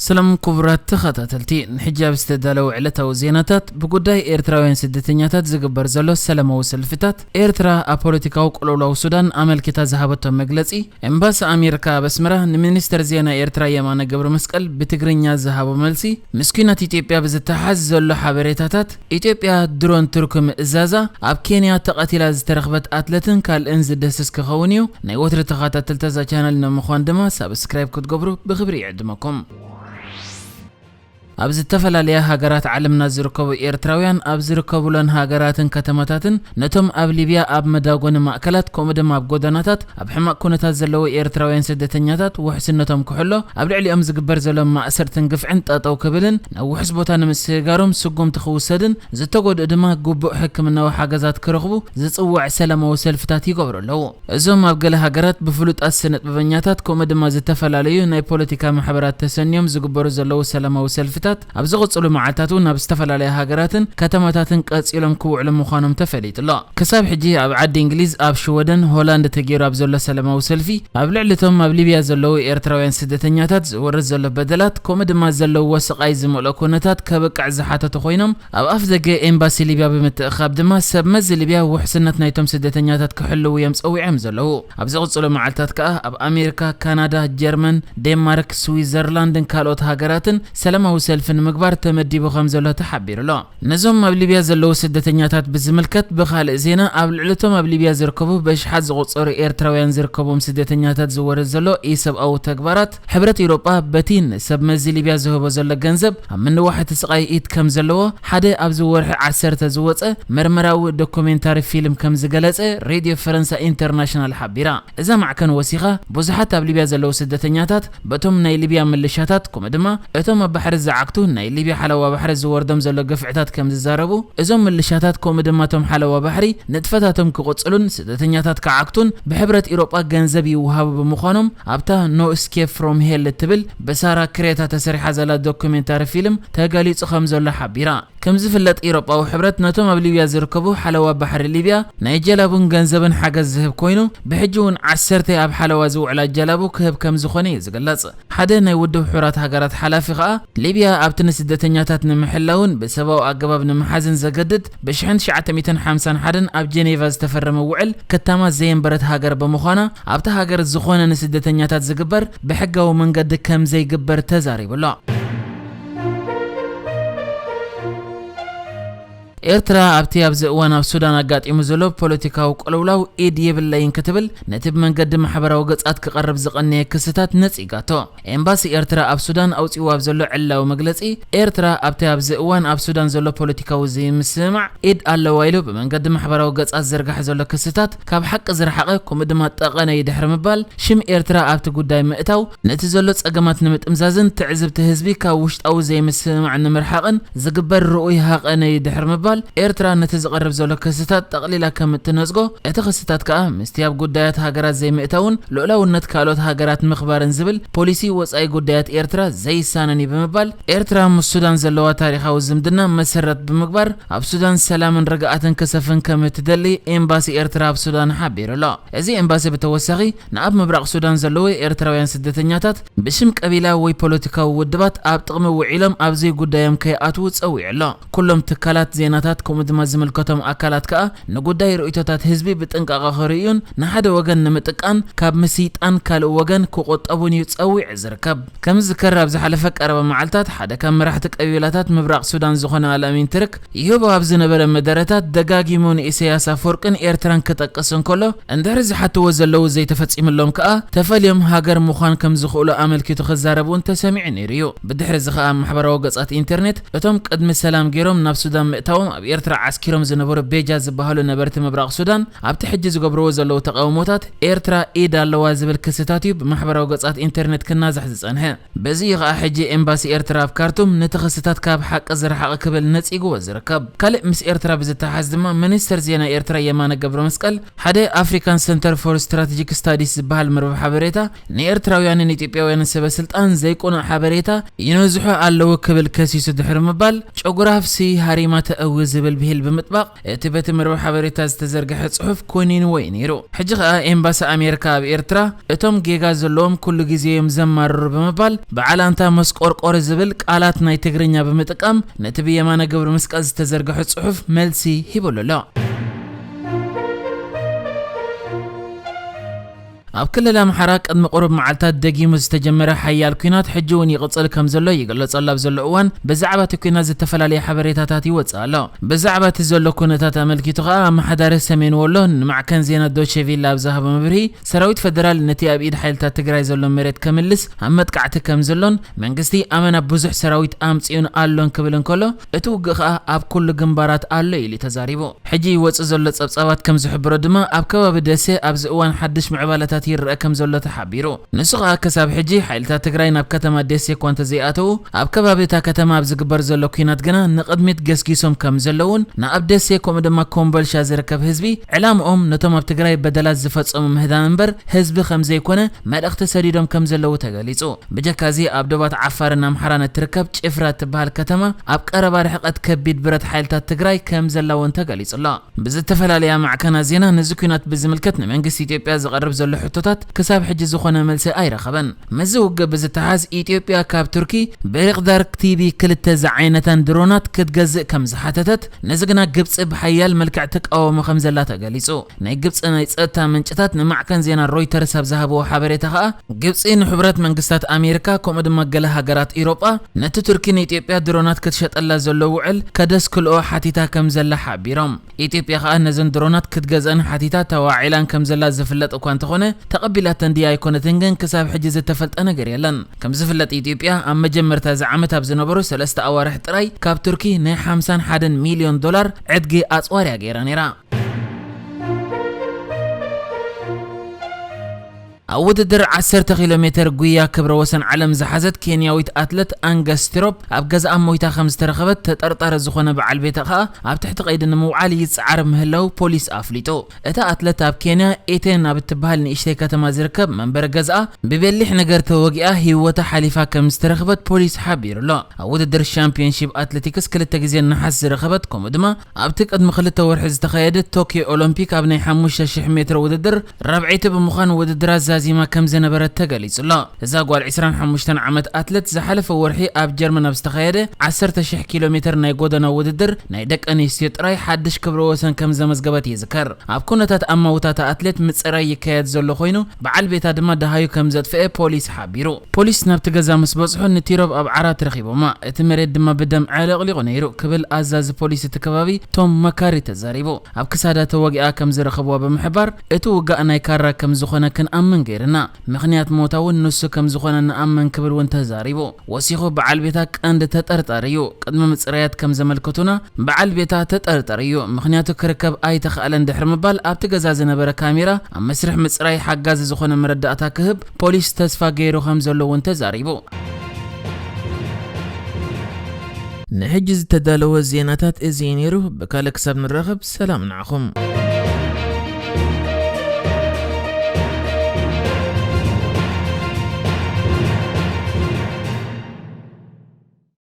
ሰላም ክቡራት ተኸታተልቲ፣ ንሕጂ ኣብ ዝተዳለወ ዕለታዊ ዜናታት፣ ብጉዳይ ኤርትራውያን ስደተኛታት ዝግበር ዘሎ ሰላማዊ ሰልፍታት፣ ኤርትራ ኣብ ፖለቲካዊ ቅልውላው ሱዳን ኣመልኪታ ዝሃበቶ መግለጺ፣ ኤምባሲ ኣሜሪካ ኣብ ኣስመራ ንሚኒስተር ዜና ኤርትራ የማነ ገብረመስቀል ብትግርኛ ዝሃቦ መልሲ፣ ምስ ኲናት ኢትዮጵያ ብዝተሓዝ ዘሎ ሓበሬታታት፣ ኢትዮጵያ ድሮን ቱርኪ ምእዛዛ፣ ኣብ ኬንያ ተቐቲላ ዝተረኽበት ኣትለትን ካልእን ዝድህስስ ክኸውን እዩ። ናይ ወትሪ ተኸታተልቲ እዛ ቻነል ንምዃን ድማ ሳብስክራይብ ክትገብሩ ብኽብሪ ይዕድመኩም። ኣብ ዝተፈላለያ ሃገራት ዓለምና ዝርከቡ ኤርትራውያን ኣብ ዝርከቡለን ሃገራትን ከተማታትን ነቶም ኣብ ሊብያ ኣብ መዳጎኒ ማእከላት ከምኡ ድማ ኣብ ጎደናታት ኣብ ሕማቕ ኩነታት ዘለዉ ኤርትራውያን ስደተኛታት ውሕስነቶም ክሕሎ፣ ኣብ ልዕሊኦም ዝግበር ዘሎ ማእሰርትን ግፍዕን ጠጠው ክብልን ናብ ውሑስ ቦታ ንምስግጋሮም ስጉምቲ ክውሰድን ዝተጎድኡ ድማ ግቡእ ሕክምናዊ ሓገዛት ክረኽቡ ዝጽውዕ ሰላማዊ ሰልፍታት ይገብሩ ኣለዉ። እዞም ኣብ ገለ ሃገራት ብፍሉጣት ስነጥበበኛታት ከምኡ ድማ ዝተፈላለዩ ናይ ፖለቲካ ማሕበራት ተሰንዮም ዝግበሩ ዘለዉ ሰላማዊ ሰልፍታት ኣብ ዝቕጽሉ መዓልታት እውን ኣብ ዝተፈላለያ ሃገራትን ከተማታትን ቀጺሎም ክውዕሉ ምዃኖም ተፈሊጡ ኣሎ። ክሳብ ሕጂ ኣብ ዓዲ እንግሊዝ፣ ኣብ ሽወደን፣ ሆላንድ ተገይሩ ኣብ ዘሎ ሰላማዊ ሰልፊ ኣብ ልዕሊ እቶም ኣብ ሊብያ ዘለዉ ኤርትራውያን ስደተኛታት ዝወርድ ዘሎ በደላት ከምኡ ድማ ዘለውዎ ስቓይ ዝመልኦ ኩነታት ከብቅዕ ዝሓተቱ ኮይኖም ኣብ ኣፍ ደገ ኤምባሲ ሊብያ ብምትእኻብ ድማ ሰብ መዚ ሊብያ ውሕስነት ናይቶም ስደተኛታት ክሕልዉ እዮም ጸዊዖም ዘለዉ። ኣብ ዝቕጽሉ መዓልታት ከኣ ኣብ ኣሜሪካ፣ ካናዳ፣ ጀርመን፣ ዴንማርክ፣ ስዊዘርላንድን ካልኦት ሃገራትን ሰላማዊ ሰልፊ ንምግባር ተመዲቡ ከም ዘሎ ተሓቢሩ ኣሎ። ነዞም ኣብ ሊብያ ዘለዉ ስደተኛታት ብዝምልከት ብኻልእ ዜና ኣብ ልዕሊ እቶም ኣብ ሊብያ ዝርከቡ በሽሓት ዝቑጸሩ ኤርትራውያን ዝርከቦም ስደተኛታት ዝወርድ ዘሎ ኢሰብኣዊ ተግባራት ሕብረት ኤውሮጳ በቲ ንሰብ መዚ ሊብያ ዝህቦ ዘሎ ገንዘብ ኣብ ምንዋሕ እቲ ስቓይ ኢድ ከም ዘለዎ ሓደ ኣብዚ ወርሒ ዓሰርተ ዝወጸ መርመራዊ ዶኩሜንታሪ ፊልም ከም ዝገለጸ ሬድዮ ፈረንሳ ኢንተርናሽናል ሓቢራ። እዛ ማዕከን ወሲኻ ብዙሓት ኣብ ሊብያ ዘለዉ ስደተኛታት በቶም ናይ ሊብያ ምልሻታት ከምኡ ድማ እቶም ኣብ ባሕሪ ዝዓግቱ ናይ ሊብያ ሓለዋ ባሕሪ ዝወርዶም ዘሎ ግፍዕታት ከም ዝዛረቡ፣ እዞም ምልሻታት ከምኡ ድማ እቶም ሓለዋ ባሕሪ ንጥፈታቶም ክቕጽሉን ስደተኛታት ክዓግቱን ብሕብረት ኢሮጳ ገንዘብ ይወሃቡ ብምዃኖም ኣብታ No Escape from Hell እትብል ብሳራ ክሬታ ተሰሪሓ ዘላ ዶኩሜንታሪ ፊልም ተገሊጹ ከም ዘሎ ሓቢራ። ከም ዝፍለጥ ኢሮጳዊ ሕብረት ነቶም ኣብ ሊብያ ዝርከቡ ሓለዋ ባሕሪ ሊብያ ናይ ጀላቡን ገንዘብን ሓገዝ ዝህብ ኮይኑ ብሕጂ እውን ዓሰርተ ኣብ ሓለዋ ዝውዕላ ጀላቡ ክህብ ከም ዝኾነ እዩ ዝግለጽ። ሓደ ናይ ውድብ ሕቡራት ሃገራት ሓላፊ ከኣ ሊብያ ኣብቲ ንስደተኛታት ንምሕላውን ብሰብኣዊ ኣገባብ ንምሓዝን ዘገድድ ብሽሕን ትሽዓተ ሚእትን ሓምሳን ሓደን ኣብ ጀኔቫ ዝተፈረመ ውዕል ክታማ ዘየንበረት ሃገር ብምዃና ኣብታ ሃገር ዝኾነ ንስደተኛታት ዝግበር ብሕጋዊ መንገዲ ከም ዘይግበር ተዛሪቡ ኣሎ። ኤርትራ ኣብቲ ኣብዚ እዋን ኣብ ሱዳን ኣጋጢሙ ዘሎ ፖለቲካዊ ቅልውላው ኢድ የብለይን ክትብል ነቲ ብመንገዲ ማሕበራዊ ገጻት ክቐርብ ዝቐነየ ክስታት ነጺጋቶ። ኤምባሲ ኤርትራ ኣብ ሱዳን ኣውጺኡ ኣብ ዘሎ ዕላዊ መግለጺ፣ ኤርትራ ኣብቲ ኣብዚ እዋን ኣብ ሱዳን ዘሎ ፖለቲካዊ ዘይምስምማዕ ኢድ ኣለዋ ኢሉ ብመንገዲ ማሕበራዊ ገጻት ዝርጋሕ ዘሎ ክስታት ካብ ሓቂ ዝረሓቐ ከምኡ ድማ ጠቐነ እዩ ድሕሪ ምባል ሽም ኤርትራ ኣብቲ ጉዳይ ምእታው ነቲ ዘሎ ጸገማት ንምጥምዛዝን ትዕዝብቲ ህዝቢ ካብ ውሽጣዊ ዘይምስምማዕ ንምርሓቕን ዝግበር ርኡይ ሃቐነ እዩ ድሕሪ ምባል ኤርትራ ነቲ ዝቐርብ ዘሎ ክስታት ጠቕሊላ ከም እትነጽጎ እቲ ክስታት ከኣ ምስቲ ኣብ ጉዳያት ሃገራት ዘይምእታውን ልኡላውነት ካልኦት ሃገራት ምኽባርን ዝብል ፖሊሲ ወጻኢ ጉዳያት ኤርትራ ዘይሳነን እዩ ብምባል ኤርትራ ምስ ሱዳን ዘለዋ ታሪኻዊ ዝምድና መሰረት ብምግባር ኣብ ሱዳን ሰላምን ርግኣትን ክሰፍን ከም እትደሊ ኤምባሲ ኤርትራ ኣብ ሱዳን ሓቢሩ ኣሎ። እዚ ኤምባሲ ብተወሳኺ ንኣብ ምብራቕ ሱዳን ዘለዉ ኤርትራውያን ስደተኛታት ብሽም ቀቢላ ወይ ፖለቲካዊ ውድባት ኣብ ጥቕሚ ውዒሎም ኣብ ዘይጉዳዮም ከይኣትዉ ጸዊዑ ኣሎ። ኩሎም ትካላት ዜናታት ከምኡ ድማ ዝምልከቶም ኣካላት ከኣ ንጉዳይ ርእይቶታት ህዝቢ ብጥንቃቐ ክርእዩን ንሓደ ወገን ንምጥቃን ካብ ምስይጣን ካልእ ወገን ክቑጠቡን እዩ ጸዊዑ ዝርከብ። ከም ዝዝከር ኣብ ዝሓለፈ ቀረባ መዓልታት ሓደ ካብ መራሕቲ ቀቢላታት ምብራቕ ሱዳን ዝኾነ ኣልኣሚን ትርክ ይህቦ ኣብ ዝነበረ መደረታት ደጋጊሙ ንኢሳያስ ኣፈወርቅን ኤርትራን ክጠቅስ እንከሎ እንድሕሪ ዝሓትዎ ዘለዉ ዘይተፈጺምሎም ከኣ ተፈልዮም ሃገር ምዃን ከም ዝኽእሉ ኣመልኪቱ ክዛረብ እውን ተሰሚዑ ነይሩ እዩ። ብድሕሪ እዚ ከኣ ኣብ ማሕበራዊ ገጻት ኢንተርኔት እቶም ቅድሚ ሰላም ገይሮም ናብ ሱዳን ምእታዎም ኣብ ኤርትራ ዓስኪሮም ዝነበሩ ቤጃ ዝበሃሉ ነበርቲ ምብራቕ ሱዳን ኣብቲ ሕጂ ዝገብርዎ ዘለዉ ተቓውሞታት ኤርትራ ኢድ ኣለዋ ዝብል ክስታት እዩ ብማሕበራዊ ገጻት ኢንተርኔት ክናዛሕ ዝጸንሐ። በዚ እዩ ከኣ ሕጂ ኤምባሲ ኤርትራ ኣብ ካርቱም ነቲ ክስታት ካብ ሓቂ ዝረሓቐ ክብል ነጺግዎ ዝርከብ። ካልእ ምስ ኤርትራ ብዝተሓዝ ድማ ሚኒስተር ዜና ኤርትራ የማነ ገብረመስቀል ሓደ ኣፍሪካን ሰንተር ፎር ስትራቴጂክ ስታዲስ ዝበሃል መርበብ ሓበሬታ ንኤርትራውያንን ኢትዮጵያውያንን ሰበ ስልጣን ዘይቅኑዕ ሓበሬታ ይነዝሑ ኣለዉ ክብል ከሲሱ ድሕሪ ምባል ጨጉራፍሲ ሃሪማ ተእዊ ዝብል ብሂል ብምጥባቕ፣ እቲ በቲ መርበብ ሓበሬታ ዝተዘርግሐ ጽሑፍ ኮኒንዎ እዩ ነይሩ። ሕጂ ከኣ ኤምባሲ ኣሜሪካ ኣብ ኤርትራ፣ እቶም ጌጋ ዘለዎም ኩሉ ግዜ እዮም ዘማርሩ ብምባል፣ በዓል ኣንታ መስቆርቆሪ ዝብል ቃላት ናይ ትግርኛ ብምጥቃም፣ ነቲ ብየማነ ገብረ መስቀል ዝተዘርግሐ ጽሑፍ መልሲ ሂብሉ ኣሎ። ኣብ ክልል ኣምሓራ ቅድሚ ቁሩብ መዓልታት ደጊሙ ዝተጀመረ ሓያል ኲናት ሕጂ እውን ይቕጽል ከም ዘሎ ይግለጸሉ ኣብ ዘሎ እዋን፣ ብዛዕባ እቲ ኲናት ዝተፈላለየ ሓበሬታታት ይወጽእ ኣሎ። ብዛዕባ እቲ ዘሎ ኩነታት ኣመልኪቱ ከኣ፣ ኣመሓዳሪ ሰሜን ወሎ ንማዕከን ዜና ዶቼ ቪላ ኣብ ዝሃቦ መብርሂ፣ ሰራዊት ፈደራል ነቲ ኣብ ኢድ ሓይልታት ትግራይ ዘሎ መሬት ከምልስ ኣብ መጥቃዕቲ ከም ዘሎን፣ መንግስቲ ኣመና ብዙሕ ሰራዊት ኣምጺኡን ኣሎን ክብል እንከሎ፣ እቲ ውግእ ከኣ ኣብ ኩሉ ግንባራት ኣሎ ኢሉ ተዛሪቡ። ሕጂ ይወጽእ ዘሎ ጸብጻባት ከም ዝሕብሮ ድማ፣ ኣብ ከባቢ ደሴ ኣብዚ እዋን ሓድሽ ምዕባለታት ይረአ ከም ዘሎ ተሓቢሩ። ንሱ ከኣ፣ ክሳብ ሕጂ ሓይልታት ትግራይ ናብ ከተማ ደሴ እኳ እንተዘይኣተዉ፣ ኣብ ከባቢ እታ ከተማ ኣብ ዝግበር ዘሎ ኲናት ግና ንቕድሚት ገስጊሶም ከም ዘለዉን፣ ንኣብ ደሴ ከምኡ ድማ ኮምቦልሻ ዝርከብ ህዝቢ፣ ዕላምኦም ነቶም ኣብ ትግራይ በደላት ዝፈጸሙ ምህዳን እምበር ህዝቢ ከም ዘይኮነ መልእኽቲ ሰዲዶም ከም ዘለዉ ተገሊጹ። ብጀካ እዚ፣ ኣብ ዶባት ዓፋርን ኣምሓራን እትርከብ ጭፍራ እትበሃል ከተማ ኣብ ቀረባ ርሕቀት ከቢድ ብረት ሓይልታት ትግራይ ከም ዘላ እውን ተገሊጹ ኣሎ። ብዝተፈላለያ ማዕከናት ዜና፣ ነዚ ኲናት ብዝምልከት ንመንግስቲ ኢትዮጵያ ዝቐርብ ዘሎ ሕቶታት ክሳብ ሕጂ ዝኾነ መልሲ ኣይረኸበን። ምስዚ ውግእ ብዝተሓዝ፣ ኢትዮጵያ ካብ ቱርኪ ብሪቅዳር ቲቢ ክልተ ዝዓይነታን ድሮናት ክትገዝእ ከም ዝሓተተት፣ ነዚ ግና ግብጺ ብሓያል መልክዕ ትቃወሞ ከም ዘላ ተገሊጹ። ናይ ግብጺ ናይ ጸጥታ ምንጭታት ንማዕከን ዜና ሮይተርስ ኣብ ዝሃብዎ ሓበሬታ ከኣ፣ ግብጺ ንሕቡራት መንግስታት ኣሜሪካ ከምኡ ድማ ገለ ሃገራት ኢሮጳ ነቲ ቱርኪ ንኢትዮጵያ ድሮናት ክትሸጠላ ዘሎ ውዕል ከደስክልኦ ሓቲታ ከም ዘላ ሓቢሮም። ኢትዮጵያ ከኣ ነዘን ድሮናት ክትገዝአን ሓቲታ ተዋዒላን ከም ዘላ ዝፍለጥ እኳ እንተኾነ፣ ተቐቢላተን ድያ ኣይኮነትን ግን ክሳብ ሕጂ ዝተፈልጠ ነገር የለን። ከም ዝፍለጥ፣ ኢትዮጵያ ኣብ መጀመርታ እዚ ዓመት ኣብ ዝነበሩ ሰለስተ ኣዋርሕ ጥራይ ካብ ቱርኪ ናይ ሓምሳን ሓደን ሚልዮን ዶላር ዕድጊ ኣጽዋርያ ገይራ ነይራ። ኣብ ውድድር ዓሰርተ ኪሎ ሜተር ጉያ ክብረ ወሰን ዓለም ዝሓዘት ኬንያዊት ኣትለት ኣንገስ ቲሮፕ ኣብ ገዛኣ ሞይታ ከም ዝተረኸበት፣ ተጠርጣሪ ዝኾነ በዓል ቤታ ከኣ ኣብ ትሕቲ ቀይዲ ንምውዓል ይጸዓር ምህላው ፖሊስ ኣፍሊጡ። እታ ኣትለት ኣብ ኬንያ ኤቴን ኣብ እትበሃል ንእሽተይ ከተማ ዝርከብ መንበሪ ገዛኣ ብበሊሕ ነገር ተወጊኣ ህይወታ ሓሊፋ ከም ዝተረኽበት ፖሊስ ሓቢሩ ኣሎ። ኣብ ውድድር ሻምፒዮንሺፕ ኣትሌቲክስ ክልተ ግዜ ነሓስ ዝረኸበት፣ ከምኡ ድማ ኣብቲ ቅድሚ ክልተ ወርሒ ዝተኻየደ ቶኪዮ ኦሎምፒክ ኣብ ናይ ሓሙሽተ ሽሕ ሜትሮ ውድድር ራብዐይቲ ብምዃን ውድድራ ዛዚማ ከም ዝነበረት ተገሊጹ ኣሎ። እዛ ጓል ዕስራን ሓሙሽተን ዓመት ኣትሌት ዝሓለፈ ወርሒ ኣብ ጀርመን ኣብ ዝተኻየደ ዓሰርተ ሽሕ ኪሎ ሜትር ናይ ጎደና ውድድር ናይ ደቂ ኣንስትዮ ጥራይ ሓድሽ ክብረ ወሰን ከም ዘመዝገበት ይዝከር። ኣብ ኩነታት ኣማውታ እታ ኣትሌት ምጽራይ ይካየድ ዘሎ ኮይኑ፣ በዓል ቤታ ድማ ደሃዩ ከም ዘጥፍአ ፖሊስ ሓቢሩ። ፖሊስ ናብቲ ገዛ ምስ በጽሑ፣ ንቲሮብ ኣብ ዓራት ረኺቦማ፣ እቲ መሬት ድማ ብደም ዓለቕሊቑ ነይሩ ክብል ኣዛዚ ፖሊስ እቲ ከባቢ ቶም መካሪ ተዛሪቡ። ኣብ ክሳዳ ተወጊኣ ከም ዝረኸብዋ ብምሕባር፣ እቲ ውጋእ ናይ ካራ ከም ዝኾነ ክንኣምን ገይርና፣ ምኽንያት ሞታ እውን ንሱ ከም ዝኾነ ንኣምን ክብል እውን ተዛሪቡ። ወሲኹ፣ በዓል ቤታ ቀንዲ ተጠርጣሪ እዩ። ቅድሚ ምጽራያት ከም ዘመልከቱና፣ በዓል ቤታ ተጠርጣሪ እዩ፣ ምኽንያቱ ክርከብ ኣይተኻእለን ድሕሪ ምባል፣ ኣብቲ ገዛ ዝነበረ ካሜራ ኣብ መስርሕ ምጽራይ ሓጋዚ ዝኾነ መረዳእታ ክህብ ፖሊስ ተስፋ ገይሩ ከም ዘሎ እውን ተዛሪቡ። ንሕጂ ዝተዳለወ ዜናታት እዚ እዩ ነይሩ። ብካልእ ክሳብ ንራኸብ፣ ሰላም ንዓኹም።